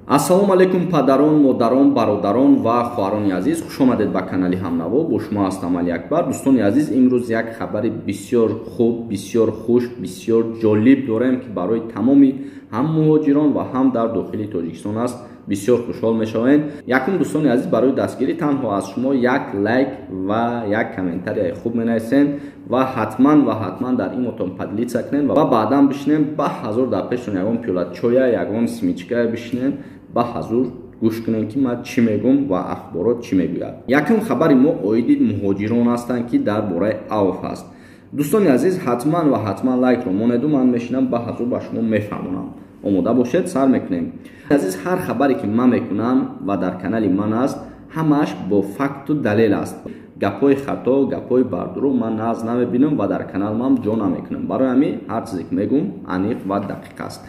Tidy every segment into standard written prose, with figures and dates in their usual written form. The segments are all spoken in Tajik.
Ассалому алайкум, падарон, модарон, бародарон ва хоҳарони азиз, хуш омадед ба канали Ҳамнаво. Бо шумо ҳастам Али Акбар. Дӯстони азиз, имрӯз як хабари бисёр хуб, бисёр хуш, бисёр ҷолиб дорем, ки барои тамоми ҳам муҳоҷирон ва ҳам дар дохили Тоҷикистон аст. Бисёр хушҳол мешавем. Якум, дӯстони азиз, барои дастгирӣ танҳо аз шумо як лайк ва як комментарияи хуб менависем ва ҳатман дар имотон поделиться кунем ва баъдан бишинем ба ҳазур дар пештон ягон пиёла чоя, ягон семечка бишинем, ба ҳазур гӯш кунем, ки ман чӣ мегӯм ва ахборот чӣ мегӯяд. Якум хабари мо оиди муҳоҷирон ҳастанд, ки дар бораи авф аст. Дӯстони азиз, ҳатман ва ҳатман лайкро монеду, ман мешинам ба ҳазур ба шумо мефаҳмонам. Омода бошед, сар мекунем. Азиз, ҳар хабаре ки ман мекунам ва дар канали ман аст, ҳамааш бо факту далел аст. Гапҳои хато, гапҳои бардурӯғ ман наз намебинам ва дар каналмам ҷо намекунам. Барои ҳамин ҳар чизе ки мегӯм, аниқ ва дақиқ аст.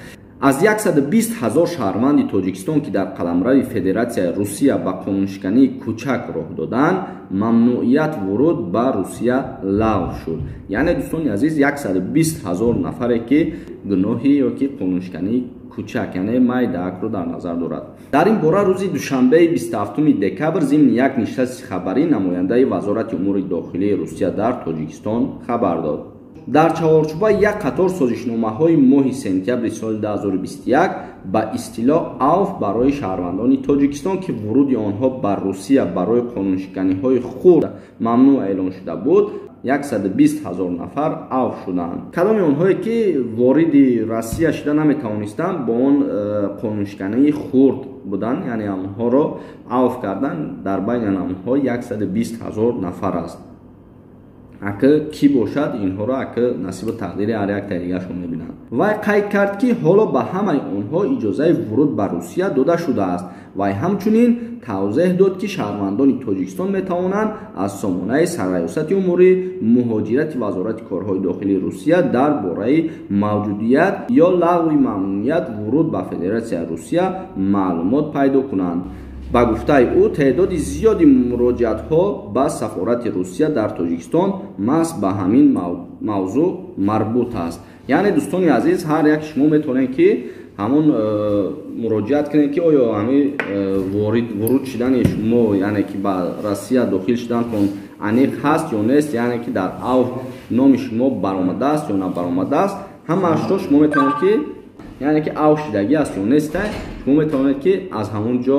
Аз 120 ҳазор шаҳрванди Тоҷикистон, ки дар қаламрави Федератсияи Русия ба қонуншикании кӯчак роҳ доданд, мамнуият вуруд ба Русия лағв шуд. Яъне, дӯстони азиз, 120 ҳазор нафаре, ки гуноҳи ё ки қонуншикании кӯчак, яъне майдаакро дар назар дорад. Дар ин бора рӯзи душанбеи 27 декабр зимни як нишасти хабарӣ намояндаи Вазорати умури дохилии Русия дар Тоҷикистон хабар дод. Дар чаҳорчӯбаи як қатор созишномаҳои моҳи сентябри соли 2021 ба истилоҳ авф барои шаҳрвандони Тоҷикистон, ки вуруди онҳо ба Русия барои қонуншиканиҳои хурд мамнӯъ эълон шуда буд, 120 ҳазор нафар авф шуданд. Кадоми онҳое ки вориди Россия шуда наметавонистанд, бо он қонуншикании хурд буданд, яъне онҳоро авф карданд. Дар байни онҳо 120 ҳазор нафар аст. Ака кӣ бошад, инҳоро ака насибу тақдири ҳар як дигарашон мебинанд. Вай қайд кард, ки ҳоло ба ҳамаи онҳо иҷозаи вуруд ба Русия дода шудааст. Вай ҳамчунин тавзеҳ дод, ки шаҳрвандони Тоҷикистон метавонанд аз сомонаи Сарраёсати умури муҳоҷирати Вазорати корҳои дохилии Русия дар бораи мавҷудият ё лағви мамнуият вуруд ба Федератсияи Русия маълумот пайдо кунанд. Ба гуфтаи ӯ, теъдоди зиёди муроҷиатҳо ба сафорати Русия дар Тоҷикистон маҳз ба ҳамин мавзӯъ марбут аст. Яъне, дӯстони азиз, ҳар як шумо метавонед, ки ҳамон муроҷиат кунед, ки оё ҳамин вориду вуруд шудани шумо, яъне ки ба Россия дохил шудантон аниқ ҳаст ё нест, яъне ки дар авф номи шумо баромадааст ё набаромадааст. Ҳамаашро шумо метавонед, ки яъне ки авф шудагӣ аст ё неста, шумо метавонед, ки аз ҳамон ҷо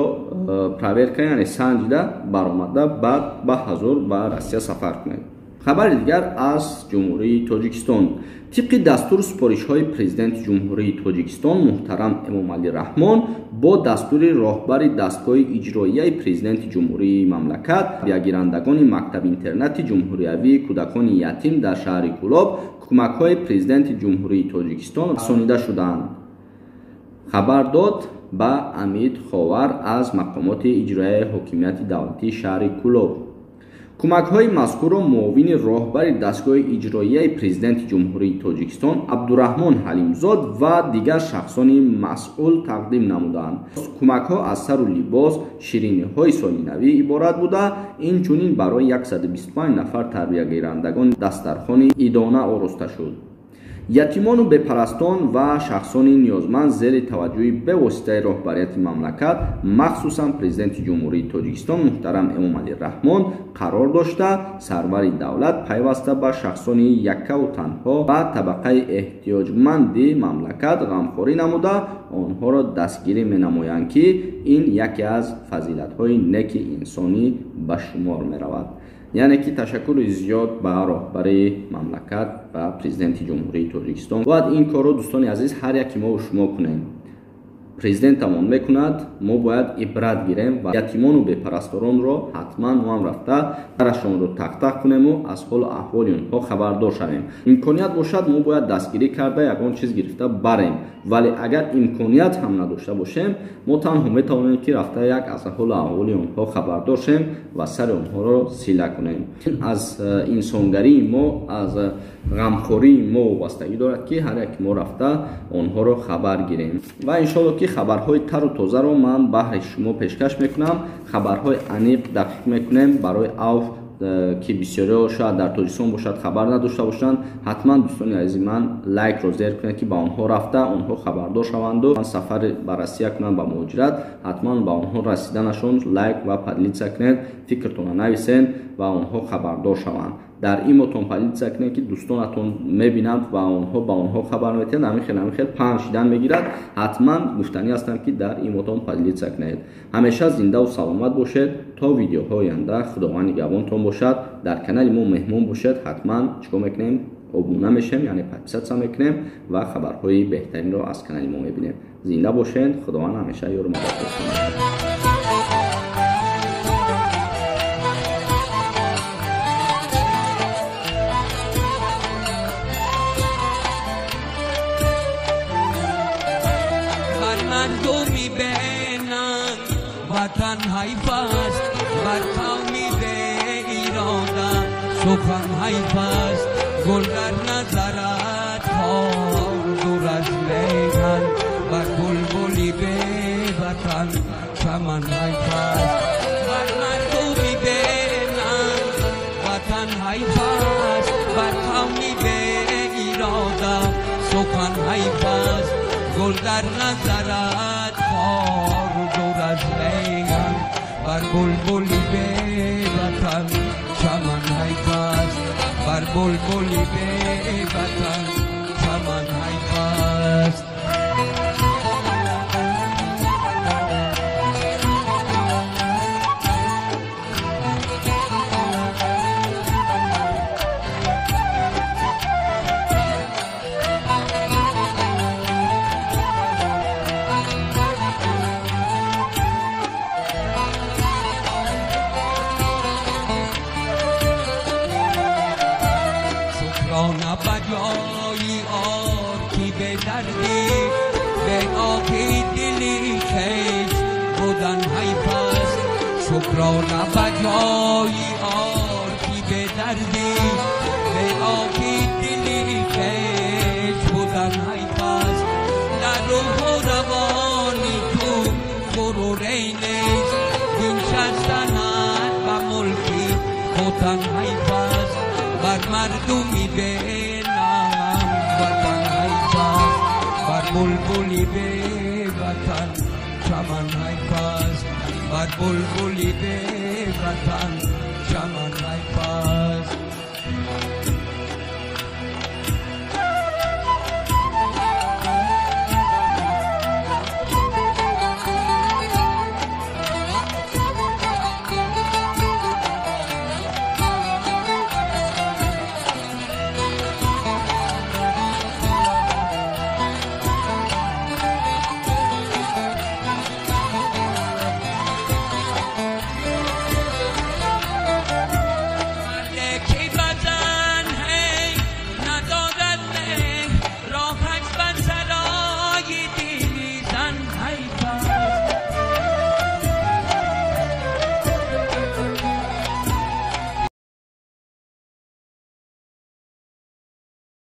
проверка, яъне санҷида баромада, баъд ба ҳазур ба Россия сафар кунед. Хабари дигар аз Ҷумҳурии Тоҷикистон. Тибқи дастуру супоришҳои Президенти Ҷумҳурии Тоҷикистон муҳтарам Эмомалӣ Раҳмон, бо дастури роҳбари дастгоҳи иҷроияи Президенти Ҷумҳурии мамлакат, ягирандагони мактаби-интернати ҷумҳуриявии кӯдакони ятим дар шаҳри Кӯлоб кӯмакҳои Президенти Ҷумҳурии Тоҷикистон расонида шуданд, хабар дод ба Амид Ховар аз мақомоти иҷроияи ҳокимияти давлатии шаҳри Кӯлоб. Кӯмакҳои мазкурро муовини роҳбари дастгоҳи иҷроияи Президенти Ҷумҳурии Тоҷикистон Абдураҳмон Ҳалимзод ва дигар шахсони масъул тақдим намуданд. Кӯмакҳо аз сару либос, шириниҳои солинавӣ иборат буда, инчунин барои 125 нафар тарбиягирандагон дастархони идона ороста шуд. Ятимону бепарастон ва шахсони ниёзманд зери таваҷҷӯҳи бевоситаи роҳбарияти мамлакат, махсусан Президенти Ҷумҳурии Тоҷикистон муҳтарам Эмомалӣ Раҳмон қарор дошта, сарвари давлат пайваста ба шахсони яккаву танҳо ва табақаи эҳтиёҷманди мамлакат ғамхорӣ намуда, онҳоро дастгирӣ менамоянд, ки ин яке аз фазилатҳои неки инсонӣ ба шумор меравад. Яъне ки ташаккури зиёд ба роҳбари мамлакат ва Президенти Ҷумҳурии Тоҷикистон. Бояд ин корро, дӯстони азиз, ҳар яке мову шумо кунем. Президентамон мекунад, мо бояд ибрат гирем ва ятимону бепарасторонро ҳатман моам рафта дарашонро тақтақ кунему аз ҳолу аҳволи онҳо хабардор шавем. Имконият бошад, мо бояд дастгирӣ карда, ягон чиз гирифта барем, вале агар имконият ҳам надошта бошем, мо танҳо метавонем, ки рафта як аз ҳолу аҳволи онҳо хабардор шем ва сари онҳоро сила кунем. Аз инсонгарии мо, аз ғамхории мо вобастагӣ дорад, ки ҳар яке мо рафта онҳоро хабар гирем. Ва иншолло, ки хабарҳои тару тозаро ман баҳри шумо пешкаш мекунам, хабарҳои аниқ, дақиқ мекунем барои авф. ки бисёриҳо шояд дар Тоҷикистон бошад, хабар надошта бошанд. Ҳатман, дӯстони азизи ман, лайкро зер кунед, ки ба онҳо рафта, онҳо хабардор шаванду сафар ба Россия кунанд, ба муҳоҷират. Ҳатман ба онҳо расиданашон лайк ва поделиться кунед, фикртонро нависед ва онҳо хабардор шаванд. Дар имотон поделиться кунед, ки дӯстонатон мебинанд ва онҳо ба онҳо хабар метиҳанд. Ҳамин хел, ҳамин хел паҳн шидан мегирад. Ҳатман гуфтанӣ ҳастам, ки дар имотон поделиться кунед. Ҳамеша зиндаву саломат бошед. То видеоҳои оянда Худованд нигаҳбонтон бошад. Дар канали мо меҳмон бошед, ҳатман чикор мекунем? Обуна мешем, яъне подписаться мекунем ва хабарҳои беҳтаринро аз канали мо мебинем. Зинда бошед, Худованд ҳамеша ёру мададгортон бошад. مردمی به ننگ وطن حیف است، بر قومی به ایران سخن حیف است. گل در نظرت خار دور از میهن، بر بلبلی به وطن چمن حیف است. بر مردمی به ننگ وطن حیف است، بر قومی به ایران سخن حیف است. گل در نظرت خار دور از میهن، بر بلبلی به وطن چمن حیف است. بر بلبلی به وطن چمن حیف است. شکرانه بجای آر کی به دردی، به آهی دلی خویش بودن حیف است. شکرانه بجای آر کی به دردی، به آهی دلی خویش بودن حیف است. در روح و روانی تو غرور نیست، بنشستنت به ملکی خوتن حیف است. بر مردمی به ننگ وطن حیف است، بر بلبلی به وطن چمن حیف است. بر بلبلی به وطن چمن حیف است.